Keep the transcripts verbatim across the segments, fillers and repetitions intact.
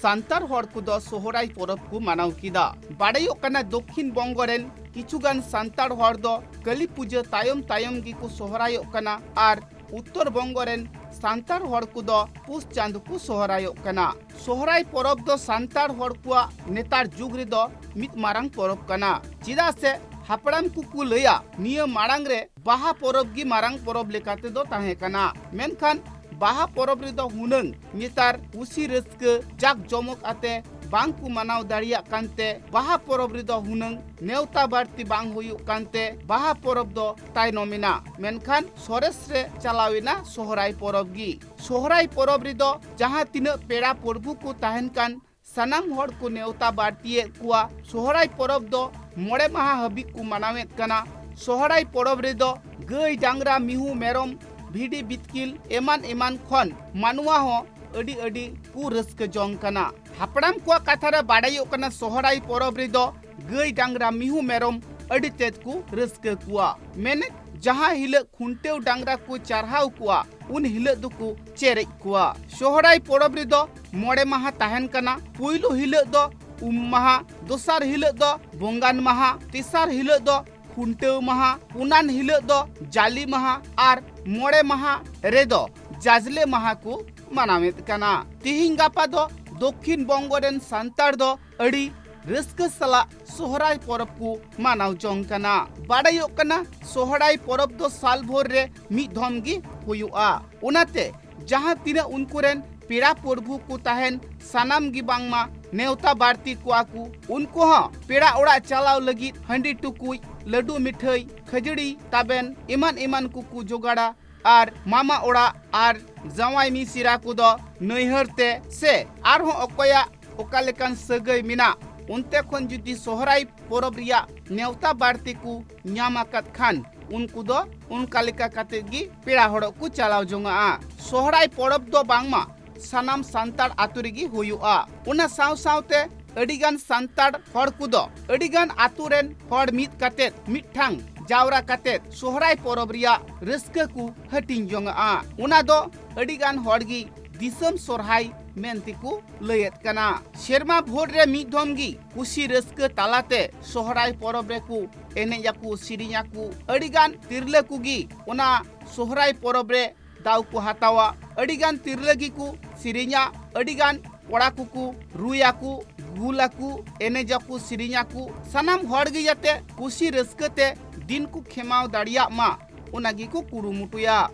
ᱥᱟᱱᱛᱟᱲ ᱦᱚᱲ ᱠᱚᱫᱚ ᱥᱚᱦᱨᱟᱭ ᱯᱚᱨᱚᱵᱽ ᱠᱚ ᱢᱟᱱᱟᱣ ᱠᱮᱫᱟ᱾ ᱵᱟᱰᱟᱭᱚᱜ ᱠᱟᱱᱟ, ᱫᱚᱠᱠᱷᱤᱱ ᱵᱚᱝᱜᱚ ᱨᱮᱱ ᱠᱤᱪᱷᱩ ᱜᱟᱱ ᱥᱟᱱᱛᱟᱲ ᱦᱚᱲ ᱫᱚ ᱠᱟᱹᱞᱤ ᱯᱩᱡᱟᱹ ᱛᱟᱭᱚᱢ ᱛᱟᱭᱚᱢ ᱜᱮᱠᱚ ᱥᱚᱦᱨᱟᱭᱚᱜ ᱠᱟᱱᱟ ᱟᱨ ᱩᱛᱛᱚᱨ ᱵᱚᱝᱜᱚ ᱨᱮᱱ ᱥᱟᱱᱛᱟᱲ ᱦᱚᱲ ᱠᱚᱫᱚ ᱯᱩᱥ ᱪᱟᱸᱫᱚ ᱠᱚ ᱥᱚᱦᱨᱟᱭᱚᱜ ᱠᱟᱱᱟ᱾ ᱥᱚᱦᱨᱟᱭ ᱯᱚᱨᱚᱵᱽ ᱫᱚ ᱥᱟᱱᱛᱟᱲ ᱦᱚᱲ ᱠᱚᱣᱟᱜ ᱱᱮᱛᱟᱨ ᱡᱩᱜᱽ ᱨᱮᱫᱚ ᱢᱤᱫ ᱢᱟᱨᱟᱝ ᱯᱚᱨᱚᱵᱽ ᱠᱟᱱᱟ, ᱪᱮᱫᱟᱜ ᱥᱮ ᱦᱟᱯᱲᱟᱢ ᱠᱚᱠᱚ ᱞᱟᱹᱭᱟ, ᱱᱤᱭᱟᱹ ᱢᱟᱲᱟᱝ ᱨᱮ ᱵᱟᱦᱟ ᱯᱚᱨᱚᱵᱽ ᱜᱮ ᱢᱟᱨᱟᱝ ᱯᱚᱨᱚᱵᱽ ᱞᱮᱠᱟ ᱛᱮᱫᱚ ᱛᱟᱦᱮᱸ ᱠᱟᱱᱟ, ᱢᱮᱱᱠᱷᱟᱱ ᱵᱟᱦᱟ ᱯᱚᱨᱚᱵᱽ ᱨᱮᱫᱚ ᱦᱩᱱᱟᱹᱝ ᱱᱮᱛᱟᱨ ᱠᱩᱥᱤ ᱨᱟᱹᱥᱠᱟᱹ ᱡᱟᱠ ᱡᱚᱢᱚᱠ ᱟᱛᱮ ᱵᱟᱝ ᱠᱚ ᱢᱟᱱᱟᱣ ᱫᱟᱲᱮᱭᱟᱜ ᱠᱟᱱᱛᱮ ᱵᱟᱦᱟ ᱯᱚᱨᱚᱵᱽ ᱨᱮᱫᱚ ᱦᱩᱱᱟᱹᱝ ᱱᱮᱣᱛᱟ ᱵᱟᱹᱲᱛᱤ ᱵᱟᱝ ᱦᱩᱭᱩᱜ ᱠᱟᱱᱛᱮ ᱵᱟᱦᱟ ᱯᱚᱨᱚᱵᱽ ᱫᱚ ᱛᱟᱭᱱᱚᱢ ᱮᱱᱟ, ᱢᱮᱱᱠᱷᱟᱱ ᱥᱚᱨᱮᱥ ᱨᱮ ᱪᱟᱞᱟᱣ ᱮᱱᱟ ᱥᱚᱦᱨᱟᱭ ᱯᱚᱨᱚᱵᱽ ᱜᱮ᱾ ᱥᱚᱦᱨᱟᱭ ᱯᱚᱨᱚᱵᱽ ᱨᱮᱫᱚ ᱡᱟᱦᱟᱸ ᱛᱤᱱᱟᱹᱜ ᱯᱮᱲᱟ ᱯᱨᱚᱵᱷᱩ ᱠᱚ ᱛᱟᱦᱮᱱ ᱠᱟᱱ ᱥᱟᱱᱟᱢ ᱦᱚᱲ ᱠᱚ ᱱᱮᱣᱛᱟ ᱵᱟᱹᱲᱛᱤᱭᱮᱫ ᱠᱚᱣᱟ᱾ ᱥᱚᱦᱨᱟᱭ ᱯᱚᱨᱚᱵᱽ ᱫᱚ ᱢᱚᱬᱮ ᱢᱟᱦᱟ ᱦᱟᱹᱵᱤᱡ ᱠᱚ ᱢᱟᱱᱟᱣᱮᱫ ᱠᱟᱱᱟ᱾ ᱥᱚᱦᱨᱟᱭ ᱯᱚᱨᱚᱵᱽ ᱨᱮᱫᱚ ᱜᱟᱹᱭ, ᱰᱟᱝᱨᱟ, ᱢᱤᱦᱩ, ᱢᱮᱨᱚᱢ, ᱵᱷᱤᱰᱤ, ᱵᱤᱛᱠᱤᱞ ᱮᱢᱟᱱ ᱮᱢᱟᱱ ᱠᱷᱚᱱ ᱢᱟᱱᱣᱟ ᱦᱚᱸ ᱟᱹᱰᱤ ᱟᱹᱰᱤ ᱠᱚ ᱨᱟᱹᱥᱠᱟᱹ ᱡᱚᱝ ᱠᱟᱱᱟ᱾ ᱦᱟᱯᱲᱟᱢ ᱠᱚᱣᱟᱜ ᱠᱟᱛᱷᱟ ᱨᱮ ᱵᱟᱰᱟᱭᱚᱜ ᱠᱟᱱᱟ, ᱥᱚᱦᱨᱟᱭ ᱯᱚᱨᱚᱵᱽ ᱨᱮᱫᱚ ᱜᱟᱹᱭ, ᱰᱟᱝᱨᱟ, ᱢᱤᱦᱩ, ᱢᱮᱨᱚᱢ ᱟᱹᱰᱤ ᱛᱮᱫ ᱠᱚ ᱨᱟᱹᱥᱠᱟᱹ ᱠᱚᱣᱟ᱾ ᱢᱮᱱᱮᱫ, ᱡᱟᱦᱟᱸ ᱦᱤᱞᱳᱜ ᱠᱷᱩᱱᱴᱟᱹᱣ ᱰᱟᱝᱨᱟ ᱠᱚ ᱪᱟᱨᱦᱟᱣ ᱠᱚᱣᱟ, ᱩᱱ ᱦᱤᱞᱳᱜ ᱫᱚᱠᱚ ᱪᱮᱨᱮᱡ ᱠᱚᱣᱟ᱾ ᱥᱚᱦᱨᱟᱭ ᱯᱚᱨᱚᱵᱽ ᱨᱮᱫᱚ ᱢᱚᱬᱮ ᱢᱟᱦᱟ ᱛᱟᱦᱮᱱ ᱠᱟᱱᱟ᱾ ᱯᱩᱭᱞᱩ ᱦᱤᱞᱳᱜ ᱫᱚ ᱩᱢ ᱢᱟᱦᱟ, ᱫᱚᱥᱟᱨ ᱦᱤᱞᱳᱜ ᱫᱚ ᱵᱚᱸᱜᱟᱱ ᱢᱟᱦᱟ, ᱛᱮᱥᱟᱨ ᱦᱤᱞᱳᱜ ᱫᱚ ᱠᱷᱩᱱᱴᱟᱹᱣ ᱢᱟᱦᱟ, ᱯᱩᱱᱟᱱ ᱦᱤᱞᱳᱜ ᱫᱚ ᱡᱟᱞᱮ ᱢᱟᱦᱟ ᱟᱨ ᱢᱚᱬᱮ ᱢᱟᱦᱟ ᱨᱮᱫᱚ ᱡᱟᱡᱽᱞᱮ ᱢᱟᱦᱟ ᱠᱚ ᱢᱟᱱᱟᱣᱮᱫ ᱠᱟᱱᱟ᱾ ᱛᱤᱦᱤᱧ ᱜᱟᱯᱟ ᱫᱚ ᱫᱚᱠᱠᱷᱤᱱ ᱵᱚᱝᱜᱚ ᱨᱮᱱ ᱥᱟᱱᱛᱟᱲ ᱫᱚ ᱟᱹᱰᱤ ᱨᱟᱹᱥᱠᱟᱹ ᱥᱟᱞᱟᱜ ᱥᱚᱦᱨᱟᱭ ᱯᱚᱨᱚᱵᱽ ᱠᱚ ᱢᱟᱱᱟᱣ ᱡᱚᱝ ᱠᱟᱱᱟ᱾ ᱵᱟᱰᱟᱭᱚᱜ ᱠᱟᱱᱟ, ᱥᱚᱦᱨᱟᱭ ᱯᱚᱨᱚᱵᱽ ᱫᱚ ᱥᱟᱞ ᱵᱷᱳᱨ ᱨᱮ ᱢᱤᱫ ᱫᱷᱚᱢ ᱜᱮ ᱦᱩᱭᱩᱜᱼᱟ᱾ ᱚᱱᱟᱛᱮ ᱡᱟᱦᱟᱸ ᱛᱤᱱᱟᱹᱜ ᱩᱱᱠᱩ ᱨᱮᱱ ᱯᱮᱲᱟ ᱯᱨᱚᱵᱷᱩ ᱠᱚ ᱛᱟᱦᱮᱱ, ᱥᱟᱱᱟᱢ ᱜᱮ ᱵᱟᱝᱢᱟ ᱱᱮᱣᱛᱟ ᱵᱟᱹᱲᱛᱤ ᱠᱚᱣᱟ ᱠᱚ᱾ ᱩᱱᱠᱩ ᱦᱚᱸ ᱯᱮᱲᱟ ᱚᱲᱟᱜ ᱪᱟᱞᱟᱣ ᱞᱟᱹᱜᱤᱫ ᱦᱟᱺᱰᱤ ᱴᱩᱠᱩᱡ, ᱞᱟᱹᱰᱩ, ᱢᱤᱴᱷᱟᱹᱭ, ᱠᱷᱟᱹᱡᱟᱹᱲᱤ, ᱛᱟᱵᱮᱱ ᱮᱢᱟᱱ ᱮᱢᱟᱱ ᱠᱚᱠᱚ ᱡᱚᱜᱟᱲᱟ᱾ ᱟᱨ ᱢᱟᱢᱟ ᱚᱲᱟᱜ ᱟᱨ ᱡᱟᱶᱟᱭ ᱢᱤᱥᱤᱨᱟ ᱠᱚᱫᱚ ᱱᱟᱹᱭᱦᱟᱹᱨ ᱛᱮ ᱥᱮ ᱟᱨᱦᱚᱸ ᱚᱠᱚᱭᱟᱜ ᱚᱠᱟ ᱞᱮᱠᱟᱱ ᱥᱟᱹᱜᱟᱹᱭ ᱢᱮᱱᱟᱜ, ᱚᱱᱛᱮ ᱠᱷᱚᱱ ᱡᱩᱫᱤ ᱥᱚᱦᱨᱟᱭ ᱯᱚᱨᱚᱵᱽ ᱨᱮᱭᱟᱜ ᱱᱮᱣᱛᱟ ᱵᱟᱹᱲᱛᱤ ᱠᱚ ᱧᱟᱢ ᱟᱠᱟᱫ ᱠᱷᱟᱱ, ᱩᱱᱠᱩ ᱫᱚ ᱚᱱᱠᱟ ᱞᱮᱠᱟ ᱠᱟᱛᱮᱫ ᱜᱮ ᱯᱮᱲᱟ ᱦᱚᱲᱚᱜ ᱠᱚ ᱪᱟᱞᱟᱣ ᱡᱚᱝᱟᱜᱼᱟ᱾ ᱥᱚᱦᱨᱟᱭ ᱯᱚᱨᱚᱵᱽ ᱫᱚ ᱵᱟᱝᱢᱟ ᱥᱟᱱᱟᱢ ᱥᱟᱱᱛᱟᱲ ᱟᱛᱳ ᱨᱮᱜᱮ ᱦᱩᱭᱩᱜᱼᱟ᱾ ᱚᱱᱟ ᱥᱟᱶ ᱥᱟᱶᱛᱮ ᱟᱹᱰᱤᱜᱟᱱ ᱥᱟᱱᱛᱟᱲ ᱦᱚᱲ ᱠᱚᱫᱚ ᱟᱹᱰᱤᱜᱟᱱ ᱟᱛᱳ ᱨᱮᱱ ᱦᱚᱲ ᱢᱤᱫ ᱠᱟᱛᱮᱫ, ᱢᱤᱫᱴᱷᱟᱝ ᱡᱟᱣᱨᱟ ᱠᱟᱛᱮᱫ ᱥᱚᱦᱨᱟᱭ ᱯᱚᱨᱚᱵᱽ ᱨᱮᱭᱟᱜ ᱨᱟᱹᱥᱠᱟᱹ ᱠᱚ ᱦᱟᱹᱴᱤᱧ ᱡᱚᱝᱟᱜᱼᱟ᱾ ᱚᱱᱟ ᱫᱚ ᱟᱹᱰᱤᱜᱟᱱ ᱦᱚᱲ ᱜᱮ ᱫᱤᱥᱚᱢ ᱥᱚᱨᱦᱟᱭ ᱢᱮᱱᱛᱮᱠᱚ ᱞᱟᱹᱭᱮᱫ ᱠᱟᱱᱟ᱾ ᱥᱮᱨᱢᱟ ᱵᱷᱳᱨ ᱨᱮ ᱢᱤᱫ ᱫᱷᱚᱢ ᱜᱮ ᱠᱩᱥᱤ ᱨᱟᱹᱥᱠᱟᱹ ᱛᱟᱞᱟᱛᱮ ᱥᱚᱦᱨᱟᱭ ᱯᱚᱨᱚᱵᱽ ᱨᱮᱠᱚ ᱮᱱᱮᱡ ᱟᱠᱚ, ᱥᱮᱨᱮᱧ ᱟᱠᱚ᱾ ᱟᱹᱰᱤᱜᱟᱱ ᱛᱤᱨᱞᱟᱹ ᱠᱚᱜᱮ ᱚᱱᱟ ᱥᱚᱦᱨᱟᱭ ᱯᱚᱨᱚᱵᱽ ᱨᱮ ᱫᱟᱣ ᱠᱚ ᱦᱟᱛᱟᱣᱟ᱾ ᱟᱹᱰᱤᱜᱟᱱ ᱛᱤᱨᱞᱟᱹ ᱜᱮᱠᱚ ᱥᱮᱨᱮᱧᱟ, ᱟᱹᱰᱤᱜᱟᱱ ᱠᱚᱲᱟ ᱠᱚᱠᱚ ᱨᱩᱭᱟᱠᱚ, ᱜᱩᱞᱟᱠᱚ, ᱮᱱᱮᱡᱟᱠᱚ, ᱥᱮᱨᱮᱧᱟᱠᱚ᱾ ᱥᱟᱱᱟᱢ ᱦᱚᱲ ᱜᱮ ᱡᱟᱛᱮ ᱠᱩᱥᱤ ᱨᱟᱹᱥᱠᱟᱹ ᱛᱮ ᱫᱤᱱ ᱠᱚ ᱠᱷᱮᱢᱟᱣ ᱫᱟᱲᱮᱭᱟᱜ ᱢᱟ, ᱚᱱᱟ ᱜᱮᱠᱚ ᱠᱩᱨᱩᱢᱩᱴᱩᱭᱟ᱾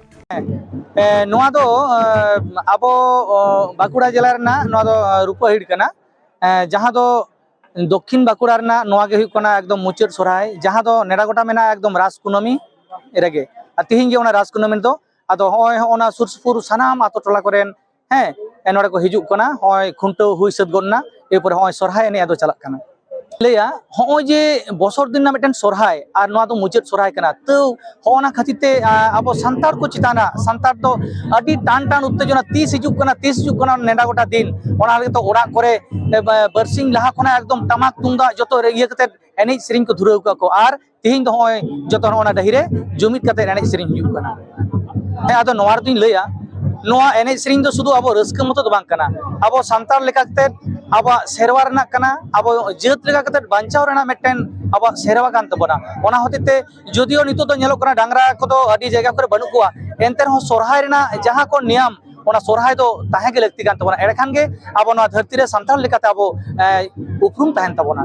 ᱮ, ᱱᱚᱣᱟ ᱫᱚ, ᱮ, ᱟᱵᱚ, ᱚ, ᱵᱟᱸᱠᱩᱲᱟ ᱡᱮᱞᱟ ᱨᱮᱱᱟᱜ ᱱᱚᱣᱟ ᱫᱚ, ᱮ, ᱨᱩᱯᱟᱹᱦᱤᱲ ᱠᱟᱱᱟ, ᱮ, ᱡᱟᱦᱟᱸ ᱫᱚ ᱫᱚᱠᱠᱷᱤᱱ ᱵᱟᱸᱠᱩᱲᱟ ᱨᱮᱱᱟᱜ ᱱᱚᱣᱟ ᱜᱮ ᱦᱩᱭᱩᱜ ᱠᱟᱱᱟ ᱮᱠᱫᱚᱢ ᱢᱩᱪᱟᱹᱫ ᱥᱚᱨᱦᱟᱭ, ᱡᱟᱦᱟᱸ ᱫᱚ ᱱᱮᱰᱟ ᱜᱚᱴᱟ ᱢᱮᱱᱟᱜᱼᱟ ᱮᱠᱫᱚᱢ ᱨᱟᱥ ᱠᱩᱱᱟᱹᱢᱤ ᱨᱮᱜᱮ᱾ ᱟᱨ ᱛᱤᱦᱤᱧ ᱜᱮ ᱚᱱᱟ ᱨᱟᱥ ᱠᱩᱱᱟᱹᱢᱤ ᱫᱚ, ᱟᱫᱚ ᱦᱚᱸᱜᱼᱚᱭ ᱦᱚᱸᱜᱼᱚ ᱱᱟ ᱥᱩᱨ ᱥᱩᱯᱩᱨ ᱥᱟᱱᱟᱢ ᱟᱛᱳ ᱴᱚᱞᱟ ᱠᱚᱨᱮᱱ, ᱦᱮᱸ, ᱱᱚᱰᱮ ᱠᱚ ᱦᱤᱡᱩᱜ ᱠᱟᱱᱟ᱾ ᱦᱚᱸᱜᱼᱚᱭ ᱠᱷᱩᱱᱴᱟᱹᱣ ᱦᱩᱭ ᱥᱟᱹᱛ ᱜᱚᱫ ᱮᱱᱟ, ᱮᱨᱯᱚᱨᱮ ᱦᱚᱸᱜᱼᱚᱭ ᱥᱚᱨᱦᱟᱭ ᱮᱱᱮᱡ ᱟᱫᱚ ᱪᱟᱞᱟᱜ ᱠᱟᱱᱟ᱾ ᱞᱟᱹᱭᱟ, ᱦᱚᱸᱜᱼᱚᱭ ᱡᱮ ᱵᱚᱥᱚᱨ ᱫᱤᱱ ᱨᱮᱱᱟᱜ ᱢᱤᱫᱴᱮᱱ ᱥᱚᱨᱦᱟᱭ, ᱟᱨ ᱱᱚᱣᱟ ᱫᱚ ᱢᱩᱪᱟᱹᱫ ᱥᱚᱨᱦᱟᱭ ᱠᱟᱱᱟ, ᱛᱟᱹᱣ ᱦᱚᱸᱜᱼᱚ ᱱᱟ ᱠᱷᱟᱹᱛᱤᱨ ᱛᱮ, ᱟ, ᱟᱵᱚ ᱥᱟᱱᱛᱟᱲ ᱠᱚ ᱪᱮᱛᱟᱱ ᱨᱮ, ᱥᱟᱱᱛᱟᱲ ᱫᱚ ᱟᱹᱰᱤ ᱴᱟᱱ ᱴᱟᱱ ᱩᱛᱛᱮᱡᱚᱱᱟ, ᱛᱤᱥ ᱦᱤᱡᱩᱜ ᱠᱟᱱᱟ, ᱛᱤᱥ ᱦᱤᱡᱩᱜ ᱠᱟᱱᱟ ᱱᱮᱰᱟ ᱜᱚᱴᱟ ᱫᱤᱱ᱾ ᱚᱱᱟ ᱞᱟᱹᱜᱤᱫ ᱛᱮ ᱚᱲᱟᱜ ᱠᱚᱨᱮ, ᱮ, ᱵᱟ-, ᱵᱟᱨᱥᱤᱧ ᱞᱟᱦᱟ ᱠᱷᱚᱱᱟᱜ ᱮᱠᱫᱚᱢ ᱴᱟᱢᱟᱠ ᱛᱩᱢᱫᱟᱜ ᱡᱚᱛᱚ ᱨᱮ ᱤᱭᱟᱹ ᱠᱟᱛᱮ ᱮᱱᱮᱡ ᱥᱮᱨᱮᱧ ᱠᱚ ᱫᱷᱩᱨᱟᱹᱣ ᱠᱚᱜᱼᱟ ᱠᱚ᱾ ᱟᱨ ᱛᱤᱦᱤᱧ ᱫᱚ ᱦᱚᱸᱜᱼᱚᱭ ᱡᱚᱛᱚ ᱱᱚᱜᱼᱚ ᱱᱟ ᱰᱟᱹᱦᱤ ᱨᱮ ᱡᱩᱢᱤᱫ ᱠᱟᱛᱮ ᱮᱱᱮᱡ ᱥᱮᱨᱮᱧ ᱦᱩᱭᱩᱜ ᱠᱟᱱᱟ᱾ ᱦᱮᱸ, ᱟᱫᱚ ᱱᱚᱣᱟ ᱨᱮᱫᱚᱧ ᱞᱟᱹᱭᱟ, ᱱᱚᱣᱟ ᱮᱱᱮᱡ ᱥᱮᱨᱮᱧ ᱫᱚ ᱥᱩᱫᱷᱩ ᱟᱵᱚ ᱨᱟᱹᱥᱠᱟᱹ ᱢᱚᱛᱚ ᱫᱚ ᱵᱟᱝ ᱠᱟᱱᱟ, ᱟᱵᱚ ᱥᱟᱱᱛᱟᱲ ᱞᱮᱠᱟᱛᱮ ᱟᱵᱚᱣᱟᱜ ᱥᱮᱨᱣᱟ ᱨᱮᱱᱟᱜ ᱠᱟᱱᱟ, ᱟᱵᱚ ᱡᱟᱹᱛ ᱞᱮᱠᱟ ᱠᱟᱛᱮ ᱵᱟᱧᱪᱟᱣ ᱨᱮᱱᱟᱜ ᱢᱤᱫᱴᱮᱱ ᱟᱵᱚᱣᱟᱜ ᱥᱮᱨᱣᱟ ᱠᱟᱱ ᱛᱟᱵᱚᱱᱟ᱾ ᱚᱱᱟ ᱦᱚᱛᱮᱡ ᱛᱮ ᱡᱚᱫᱤᱭᱳ ᱱᱤᱛᱚᱜ ᱫᱚ ᱧᱮᱞᱚᱜ ᱠᱟᱱᱟ ᱰᱟᱝᱨᱟ ᱠᱚᱫᱚ ᱟᱹᱰᱤ ᱡᱟᱭᱜᱟ ᱠᱚᱨᱮ ᱵᱟᱹᱱᱩᱜ ᱠᱚᱣᱟ, ᱮᱱᱛᱮ ᱨᱮᱦᱚᱸ ᱥᱚᱨᱦᱟᱭ ᱨᱮᱱᱟᱜ ᱡᱟᱦᱟᱸ ᱠᱚ ᱱᱤᱭᱟᱢ, ᱚᱱᱟ ᱥᱚᱨᱦᱟᱭ ᱫᱚ ᱛᱟᱦᱮᱸ ᱜᱮ ᱞᱟᱹᱠᱛᱤ ᱠᱟᱱ ᱛᱟᱵᱚᱱᱟ᱾ ᱮᱸᱰᱮᱠᱷᱟᱱ ᱜᱮ ᱟᱵᱚ ᱱᱚᱣᱟ ᱫᱷᱟᱹᱨᱛᱤ ᱨᱮ ᱥᱟᱱᱛᱟᱲ ᱞᱮᱠᱟᱛᱮ ᱟᱵᱚ, ᱮ, ᱩᱯᱨᱩᱢ ᱛᱟᱦᱮᱱ ᱛᱟᱵᱚᱱᱟ᱾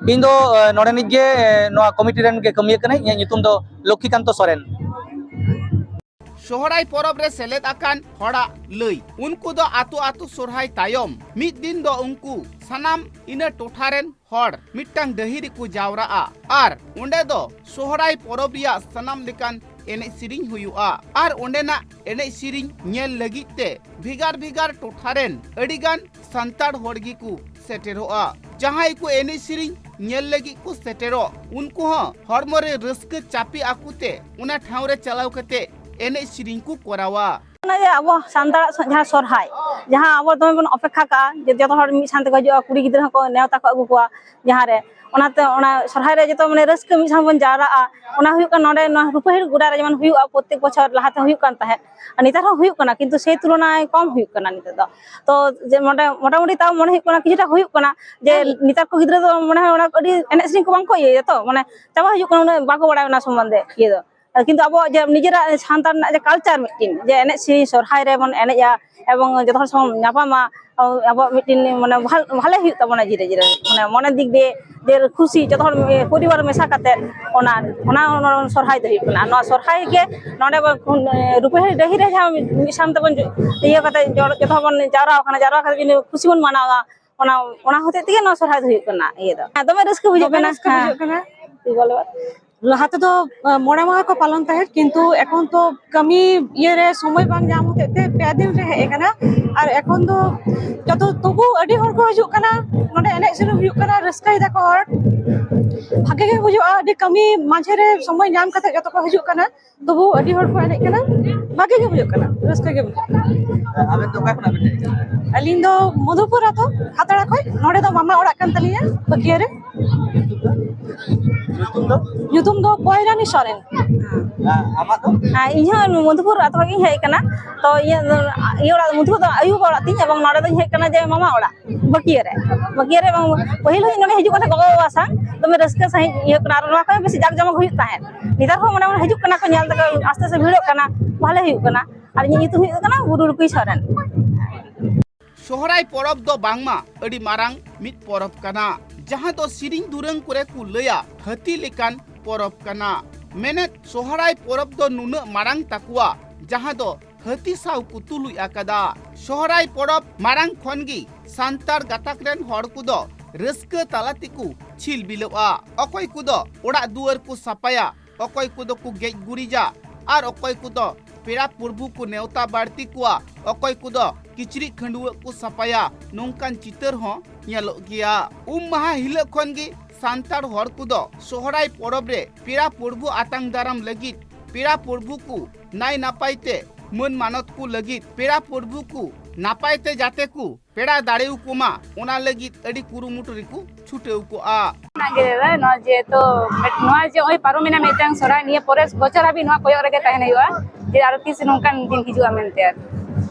ᱤᱧ ᱫᱚ, ᱮ, ᱱᱚᱰᱮᱱᱤᱡ ᱜᱮ, ᱮ, ᱱᱚᱣᱟ ᱠᱚᱢᱤᱴᱤ ᱨᱮᱱ ᱜᱮ ᱠᱟᱹᱢᱤᱭᱟᱹ ᱠᱟᱹᱱᱟᱹᱧ᱾ ᱤᱧᱟᱹᱜ ᱧᱩᱛᱩᱢ ᱫᱚ ᱞᱚᱠᱠᱷᱤᱠᱟᱱᱛᱚ ᱥᱚᱨᱮᱱ᱾ ᱥᱚᱦᱨᱟᱭ ᱯᱚᱨᱚᱵᱽ ᱨᱮ ᱥᱮᱞᱮᱫ ᱟᱠᱟᱱ ᱦᱚᱲᱟᱜ ᱞᱟᱹᱭ, ᱩᱱᱠᱩ ᱫᱚ ᱟᱛᱳ ᱟᱛᱳ ᱥᱚᱨᱦᱟᱭ ᱛᱟᱭᱚᱢ ᱢᱤᱫ ᱫᱤᱱ ᱫᱚ ᱩᱱᱠᱩ ᱥᱟᱱᱟᱢ ᱤᱱᱟᱹ ᱴᱚᱴᱷᱟ ᱨᱮᱱ ᱦᱚᱲ ᱢᱤᱫᱴᱟᱝ ᱰᱟᱹᱦᱤ ᱨᱮᱠᱚ ᱡᱟᱣᱨᱟᱜᱼᱟ ᱟᱨ ᱚᱸᱰᱮ ᱫᱚ ᱥᱚᱦᱨᱟᱭ ᱯᱚᱨᱚᱵᱽ ᱨᱮᱭᱟᱜ ᱥᱟᱱᱟᱢ ᱞᱮᱠᱟᱱ ᱮᱱᱮᱡ ᱥᱮᱨᱮᱧ ᱦᱩᱭᱩᱜᱼᱟ᱾ ᱟᱨ ᱚᱸᱰᱮᱱᱟᱜ ᱮᱱᱮᱡ ᱥᱮᱨᱮᱧ ᱧᱮᱞ ᱞᱟᱹᱜᱤᱫ ᱛᱮ ᱵᱷᱮᱜᱟᱨ ᱵᱷᱮᱜᱟᱨ ᱴᱚᱴᱷᱟ ᱨᱮᱱ ᱟᱹᱰᱤᱜᱟᱱ ᱥᱟᱱᱛᱟᱲ ᱦᱚᱲ ᱜᱮᱠᱚ ᱥᱮᱴᱮᱨᱚᱜᱼᱟ᱾ ᱡᱟᱦᱟᱸᱭ ᱠᱚ ᱮᱱᱮᱡ ᱥᱮᱨᱮᱧ ᱧᱮᱞ ᱞᱟᱹᱜᱤᱫ ᱠᱚ ᱥᱮᱴᱮᱨᱚᱜ, ᱩᱱᱠᱩ ᱦᱚᱸ ᱦᱚᱲᱢᱚ ᱨᱮ ᱨᱟᱹᱥᱠᱟᱹ ᱪᱟᱯᱮ ᱟᱠᱚ ᱛᱮ ᱚᱱᱟ ᱴᱷᱟᱶ ᱨᱮ ᱪᱟᱞᱟᱣ ᱠᱟᱛᱮ ᱮᱱᱮᱡ ᱥᱮᱨᱮᱧ ᱠᱚ ᱠᱚᱨᱟᱣᱟ᱾ ᱚᱱᱟ ᱡᱮ ᱟᱵᱚ ᱥᱟᱱᱛᱟᱲᱟᱜ ᱥᱚ-, ᱡᱟᱦᱟᱸ ᱥᱚᱨᱦᱟᱭ, ᱡᱟᱦᱟᱸ ᱟᱵᱚ ᱫᱚᱢᱮ ᱵᱚᱱ ᱚᱯᱮᱠᱠᱷᱟ ᱠᱟᱜᱼᱟ, ᱡᱮ ᱡᱚᱛᱚ ᱦᱚᱲ ᱢᱤᱫ ᱥᱟᱶ ᱛᱮᱠᱚ ᱦᱤᱡᱩᱜᱼᱟ, ᱠᱩᱲᱤ ᱜᱤᱫᱽᱨᱟᱹ ᱦᱚᱸᱠᱚ ᱱᱮᱣᱛᱟ ᱠᱚ ᱟᱹᱜᱩ ᱠᱚᱣᱟ, ᱡᱟᱦᱟᱸ ᱨᱮ ᱚᱱᱟᱛᱮ ᱚᱱᱟ ᱥᱚᱨᱦᱟᱭ ᱨᱮ ᱡᱚᱛᱚ ᱢᱟᱱᱮ ᱨᱟᱹᱥᱠᱟᱹ ᱢᱤᱫ ᱥᱟᱶ ᱵᱚᱱ ᱡᱟᱣᱨᱟᱜᱼᱟ᱾ ᱚᱱᱟ ᱦᱩᱭᱩᱜ ᱠᱟᱱᱟ ᱱᱚᱰᱮ ᱱᱚᱣᱟ ᱨᱩᱯᱟᱹᱦᱤᱲ ᱜᱚᱰᱟ ᱨᱮ ᱡᱮᱢᱚᱱ ᱦᱩᱭᱩᱜᱼᱟ, ᱯᱨᱚᱛᱮᱠ ᱵᱚᱪᱷᱚᱨ ᱞᱟᱦᱟᱛᱮ ᱦᱩᱭᱩᱜ ᱠᱟᱱ ᱛᱟᱦᱮᱸᱫ, ᱟᱨ ᱱᱮᱛᱟᱨ ᱦᱚᱸ ᱦᱩᱭᱩᱜ ᱠᱟᱱᱟ, ᱠᱤᱱᱛᱩ ᱥᱮᱭ ᱛᱩᱞᱚᱱᱟᱭ ᱠᱚᱢ ᱦᱩᱭᱩᱜ ᱠᱟᱱᱟ ᱱᱤᱛᱚᱜ ᱫᱚ᱾ ᱛᱚ ᱡᱮ ᱢᱚᱴᱟ-, ᱢᱚᱴᱟᱢᱩᱴᱤ ᱛᱟᱣ ᱢᱚᱱᱮ ᱦᱩᱭᱩᱜ ᱠᱟᱱᱟ ᱠᱤᱪᱷᱩᱴᱟ ᱦᱩᱭᱩᱜ ᱠᱟᱱᱟ, ᱡᱮ ᱦᱮᱸ᱾ ᱱᱮᱛᱟᱨ ᱠᱚ ᱜᱤᱫᱽᱨᱟᱹ ᱫᱚ ᱢᱚᱱᱮ ᱦᱚᱭ ᱚᱱᱟ ᱟᱹᱰᱤ ᱮᱱᱮᱡ ᱥᱮᱨᱮᱧ ᱠᱚ ᱵᱟᱝ ᱠᱚ ᱤᱭᱟᱹᱭᱟ, ᱛᱚ ᱢᱟᱱᱮ ᱪᱟᱵᱟ ᱦᱤᱡᱩᱜ ᱠᱟᱱᱟ, ᱩᱱᱟᱹᱜ ᱵᱟᱠᱚ ᱵᱟᱲᱟᱭᱟ ᱚᱱᱟ ᱥᱚᱢᱵᱚᱱᱫᱷᱮ ᱤᱭᱟᱹ ᱫᱚ᱾ ᱠᱤᱱᱛᱩ ᱟᱵᱚᱣᱟᱜ ᱡᱮ ᱱᱤᱡᱮᱨᱟᱜ ᱥᱟᱱᱛᱟᱲ ᱨᱮᱱᱟᱜ ᱡᱮ culture ᱢᱤᱫᱴᱤᱱ, ᱡᱮ ᱮᱱᱮᱡ ᱥᱮᱨᱮᱧ ᱥᱚᱨᱦᱟᱭ ᱨᱮᱵᱚᱱ ᱮᱱᱮᱡᱼᱟ ᱮᱵᱚᱝ ᱡᱚᱛᱚ ᱦᱚᱲ ᱥᱟᱶ ᱧᱟᱯᱟᱢᱟ, ᱟᱵᱚᱣᱟᱜ ᱢᱤᱫᱴᱤᱱ ᱢᱟᱱᱮ ᱵᱷᱟᱞ-, ᱵᱷᱟᱞᱮ ᱦᱩᱭᱩᱜ ᱛᱟᱵᱚᱱᱟ ᱫᱷᱤᱨᱮ ᱫᱷᱤᱨᱮ, ᱢᱟᱱᱮ ᱢᱚᱱᱮ ᱫᱤᱠ ᱫᱤᱭᱮ ᱡᱮ ᱠᱷᱩᱥᱤ, ᱡᱚᱛᱚ ᱦᱚᱲ ᱯᱚᱨᱤᱵᱟᱨ ᱢᱮᱥᱟ ᱠᱟᱛᱮ ᱚᱱᱟ, ᱚᱱᱟ, ᱚᱱᱟ ᱥᱚᱨᱦᱟᱭ ᱫᱚ ᱦᱩᱭᱩᱜ ᱠᱟᱱᱟ᱾ ᱱᱚᱣᱟ ᱥᱚᱨᱦᱟᱭ ᱜᱮ ᱱᱚᱰᱮ ᱵᱚᱱ, ᱨᱩᱯᱟᱹᱦᱤ ᱰᱟᱹᱦᱤ ᱨᱮ ᱡᱟᱦᱟᱸ ᱢᱤᱫ, ᱢᱤᱫ ᱥᱟᱶ ᱛᱮᱵᱚᱱ ᱡᱚ-, ᱤᱭᱟᱹ ᱠᱟᱛᱮ ᱡᱚᱲ-, ᱡᱚᱛᱚ ᱦᱚᱲ ᱵᱚᱱ ᱡᱟᱣᱨᱟ ᱟᱠᱟᱱᱟ, ᱡᱟᱣᱨᱟ ᱠᱟᱛᱮ ᱡᱩᱫᱤ ᱠᱷᱩᱥᱤ ᱵᱚᱱ ᱢᱟᱱᱟᱣᱟ, ᱚᱱᱟ, ᱚᱱᱟ ᱦᱚᱛᱮᱡ ᱛᱮᱜᱮ ᱱᱚᱣᱟ ᱥᱚᱨᱦᱟᱭ ᱫᱚ ᱦᱩᱭᱩᱜ ᱠᱟᱱᱟ ᱤᱭᱟᱹ ᱫᱚ᱾ ᱦᱮᱸ, ᱫᱚᱢᱮ ᱨᱟᱹᱥᱠᱟᱹ ᱵᱩᱡᱷᱟᱹᱜ ᱫᱚᱢᱮ ᱠᱟᱱᱟ᱾ ᱨᱟᱹᱥᱠᱟᱹ ᱦᱮᱸ᱾ ᱵᱩᱡᱷᱟᱹᱜ ᱠᱟᱱᱟ᱾ ᱞᱟᱦᱟ ᱛᱮᱫᱚ, ᱟ, ᱢᱚᱬᱮ ᱢᱟᱦᱟ ᱠᱚ ᱯᱟᱞᱚᱱ ᱛᱟᱦᱮᱸᱫ, ᱠᱤᱱᱛᱩ ᱮᱠᱷᱚᱱ ᱛᱚ ᱠᱟᱹᱢᱤ ᱤᱭᱟᱹ ᱨᱮ ᱥᱚᱢᱚᱭ ᱵᱟᱝ ᱧᱟᱢ ᱦᱚᱛᱮᱡ ᱛᱮ ᱯᱮ ᱫᱤᱱ ᱨᱮ ᱦᱮᱡ ᱟᱠᱟᱱᱟ᱾ ᱟᱨ ᱮᱠᱷᱚᱱ ᱫᱚ ᱡᱚᱛᱚ, ᱛᱚᱵᱩ ᱟᱹᱰᱤ ᱦᱚᱲ ᱠᱚ ᱦᱤᱡᱩᱜ ᱠᱟᱱᱟ, ᱱᱚᱰᱮ ᱮᱱᱮᱡ ᱥᱮᱨᱮᱧ ᱦᱩᱭᱩᱜ ᱠᱟᱱᱟ, ᱨᱟᱹᱥᱠᱟᱹᱭ ᱫᱟᱠᱚ ᱦᱚᱲ᱾ ᱵᱷᱟᱜᱮ ᱜᱮ ᱵᱩᱡᱷᱟᱹᱜᱼᱟ, ᱟᱹᱰᱤ ᱠᱟᱹᱢᱤ ᱢᱟᱡᱷᱮ ᱨᱮ ᱥᱚᱢᱚᱭ ᱧᱟᱢ ᱠᱟᱛᱮ ᱡᱚᱛᱚ ᱠᱚ ᱦᱤᱡᱩᱜ ᱠᱟᱱᱟ᱾ ᱛᱚᱵᱩ ᱟᱹᱰᱤ ᱦᱚᱲ ᱠᱚ ᱮᱱᱮᱡ ᱠᱟᱱᱟ, ᱵᱷᱟᱜᱮ ᱜᱮ ᱵᱩᱡᱷᱟᱹᱜ ᱠᱟᱱᱟ, ᱨᱟᱹᱥᱠᱟᱹ ᱜᱮ ᱵᱩᱡᱷᱟᱹᱜ ᱠᱟᱱᱟ᱾ ᱟᱵᱮᱱ ᱫᱚ ᱚᱠᱟ ᱠᱷᱚᱱᱟᱜ ᱵᱮᱱ ᱦᱮᱡ ᱟᱠᱟᱱᱟ? ᱟᱹᱞᱤᱧ ᱫᱚ ᱢᱚᱫᱷᱩᱯᱩᱨ ᱟᱛᱳ, ᱦᱟᱛᱲᱟ ᱠᱷᱚᱱ᱾ ᱱᱚᱰᱮ ᱫᱚ ᱢᱟᱢᱟ ᱚᱲᱟᱜ ᱠᱟᱱ ᱛᱟᱹᱞᱤᱧᱟ, ᱯᱟᱹᱠᱤᱭᱟᱹ ᱨᱮ᱾ ᱧᱩᱛᱩᱢ ᱫᱚ? ᱧᱩᱛᱩᱢ ᱫᱚ ᱯᱚᱭᱨᱟᱱᱤ ᱥᱚᱨᱮᱱ᱾ ᱟᱨ ᱟᱢᱟᱜ ᱫᱚ? ᱟᱨ ᱤᱧ ᱦᱚᱸ ᱢᱚᱫᱷᱩᱯᱩᱨ ᱟᱛᱳ ᱠᱷᱚᱱ ᱜᱤᱧ ᱦᱮᱡ ᱟᱠᱟᱱᱟ᱾ ᱛᱚ ᱤᱧᱟᱹᱜ ᱫᱚ, ᱤᱭᱟᱹ ᱚᱲᱟᱜ, ᱢᱚᱫᱷᱩᱯᱩᱨ ᱫᱚ ᱟᱭᱳ ᱵᱟᱵᱟ ᱚᱲᱟᱜ ᱛᱤᱧ, ᱮᱵᱚᱝ ᱱᱚᱰᱮ ᱫᱚᱧ ᱦᱮᱡ ᱟᱠᱟᱱᱟ ᱡᱮ ᱢᱟᱢᱟ ᱚᱲᱟᱜ᱾ ᱵᱟᱹᱠᱤᱭᱟᱹ ᱨᱮ, ᱵᱟᱹᱠᱤᱭᱟᱹ ᱨᱮ ᱵᱟᱝ, ᱯᱟᱹᱦᱤᱞ ᱦᱚᱸ ᱤᱧ ᱱᱚᱰᱮ ᱦᱤᱡᱩᱜ ᱠᱟᱱ ᱛᱟᱦᱮᱸᱫ ᱜᱚᱜᱚ ᱵᱟᱵᱟ ᱥᱟᱶ, ᱫᱚᱢᱮ ᱨᱟᱹᱥᱠᱟᱹ ᱥᱟᱺᱦᱤᱡ ᱤᱭᱟᱹ ᱠᱟᱱᱟ, ᱟᱨ ᱱᱚᱣᱟ ᱠᱷᱚᱱ ᱵᱮᱥᱤ ᱡᱟᱠ ᱡᱚᱢᱚᱠ ᱦᱩᱭᱩᱜ ᱛᱟᱦᱮᱸᱫ᱾ ᱱᱮᱛᱟᱨ ᱦᱚᱸ ᱢᱟᱱᱮ ᱦᱤᱡᱩᱜ ᱠᱟᱱᱟ ᱠᱚ, ᱧᱮᱞ ᱛᱮᱠᱚ ᱟᱥᱛᱮ ᱟᱥᱛᱮ ᱵᱷᱤᱲᱚᱜ ᱠᱟᱱᱟ, ᱵᱷᱟᱞᱮ ᱦᱩᱭᱩᱜ ᱠᱟᱱᱟ᱾ ᱟᱨ ᱤᱧᱟᱹᱜ ᱧᱩᱛᱩᱢ ᱦᱩᱭᱩᱜ ᱠᱟᱱᱟ ᱵᱩᱨᱩ ᱨᱩᱠᱩᱭ ᱥᱚᱨᱮᱱ᱾ ᱥᱚᱦᱨᱟᱭ ᱯᱚᱨᱚᱵᱽ ᱫᱚ ᱵᱟᱝᱢᱟ ᱟᱹᱰᱤ ᱢᱟᱨᱟᱝ ᱢᱤᱫ ᱯᱚᱨᱚᱵᱽ ᱠᱟᱱᱟ, ᱡᱟᱦᱟᱸ ᱫᱚ ᱥᱮᱨᱮᱧ ᱫᱩᱨᱟᱹᱝ ᱠᱚᱨᱮ ᱠᱚ ᱞᱟᱹᱭᱟ ᱦᱟᱹᱛᱤ ᱞᱮᱠᱟᱱ ᱯᱚᱨᱚᱵᱽ ᱠᱟᱱᱟ᱾ ᱢᱮᱱᱮᱫ ᱥᱚᱦᱨᱟᱭ ᱯᱚᱨᱚᱵᱽ ᱫᱚ ᱱᱩᱱᱟᱹᱜ ᱢᱟᱨᱟᱝ ᱛᱟᱠᱚᱣᱟ, ᱡᱟᱦᱟᱸ ᱫᱚ ᱦᱟᱹᱛᱤ ᱥᱟᱶ ᱠᱚ ᱛᱩᱞᱩᱡ ᱟᱠᱟᱫᱟ᱾ ᱥᱚᱦᱨᱟᱭ ᱯᱚᱨᱚᱵᱽ ᱢᱟᱲᱟᱝ ᱠᱷᱚᱱ ᱜᱮ ᱥᱟᱱᱛᱟᱲ ᱜᱟᱛᱟᱠ ᱨᱮᱱ ᱦᱚᱲ ᱠᱚᱫᱚ ᱨᱟᱹᱥᱠᱟᱹ ᱛᱟᱞᱟ ᱛᱮᱠᱚ ᱪᱷᱤᱞᱵᱤᱞᱚᱜᱼᱟ᱾ ᱚᱠᱚᱭ ᱠᱚᱫᱚ ᱚᱲᱟᱜ ᱫᱩᱣᱟᱹᱨ ᱠᱚ ᱥᱟᱯᱷᱟᱭᱟ, ᱚᱠᱚᱭ ᱠᱚᱫᱚ ᱠᱚ ᱜᱮᱡ ᱜᱩᱨᱤᱡᱟ, ᱟᱨ ᱚᱠᱚᱭ ᱠᱚᱫᱚ ᱯᱮᱲᱟ ᱯᱨᱚᱵᱷᱩ ᱠᱚ ᱱᱮᱣᱛᱟ ᱵᱟᱹᱲᱛᱤ ᱠᱚᱣᱟ, ᱚᱠᱚᱭ ᱠᱚᱫᱚ ᱠᱤᱪᱨᱤᱡ ᱠᱷᱟᱹᱰᱩᱣᱟᱹᱜ ᱠᱚ ᱥᱟᱯᱷᱟᱭᱟ᱾ ᱱᱚᱝᱠᱟᱱ ᱪᱤᱛᱟᱹᱨ ᱦᱚᱸ ᱧᱮᱞᱚᱜ ᱜᱮᱭᱟ᱾ ᱩᱢ ᱢᱟᱦᱟ ᱦᱤᱞᱳᱜ ᱠᱷᱚᱱ ᱜᱮ ᱥᱟᱱᱛᱟᱲ ᱦᱚᱲ ᱠᱚᱫᱚ ᱥᱚᱦᱨᱟᱭ ᱯᱚᱨᱚᱵᱽ ᱨᱮ ᱯᱮᱲᱟ ᱯᱨᱚᱵᱷᱩ ᱟᱛᱟᱝ ᱫᱟᱨᱟᱢ ᱞᱟᱹᱜᱤᱫ ᱯᱮᱲᱟ ᱯᱨᱚᱵᱷᱩ ᱠᱚ ᱱᱟᱭ ᱱᱟᱯᱟᱭ ᱛᱮ ᱢᱟᱹᱱ ᱢᱟᱱᱚᱛ ᱠᱚ ᱞᱟᱹᱜᱤᱫ ᱯᱮᱲᱟ ᱯᱨᱚᱵᱷᱩ ᱠᱚ ᱱᱟᱯᱟᱭ ᱛᱮ ᱡᱟᱛᱮ ᱠᱚ ᱯᱮᱲᱟ ᱫᱟᱲᱮᱭᱟᱠᱚ ᱢᱟ, ᱚᱱᱟ ᱞᱟᱹᱜᱤᱫ ᱟᱹᱰᱤ ᱠᱩᱨᱩᱢᱩᱴᱩ ᱨᱮᱠᱚ ᱪᱷᱩᱴᱟᱹᱣ ᱠᱚᱜᱼᱟ᱾ ᱚᱱᱟᱜᱮ ᱫᱟᱫᱟ, ᱱᱚᱣᱟ ᱡᱮᱦᱮᱛᱩ ᱢᱤᱫ-, ᱱᱚᱣᱟ ᱡᱮ ᱱᱚᱜᱼᱚᱭ ᱯᱟᱨᱚᱢᱮᱱᱟ ᱢᱤᱫᱴᱟᱝ ᱥᱚᱦᱨᱟᱭ, ᱱᱤᱭᱟᱹ ᱯᱚᱨᱮ ᱵᱚᱪᱷᱚᱨ ᱦᱟᱹᱵᱤᱡ ᱱᱚᱣᱟ ᱠᱚᱭᱚᱜ ᱨᱮᱜᱮ ᱛᱟᱦᱮᱱ ᱦᱩᱭᱩᱜᱼᱟ ᱡᱮ ᱟᱨᱚ ᱛᱤᱥ ᱱᱚᱝᱠᱟᱱ ᱫᱤᱱ ᱦᱤᱡᱩᱜᱼᱟ ᱢᱮᱱᱛᱮ᱾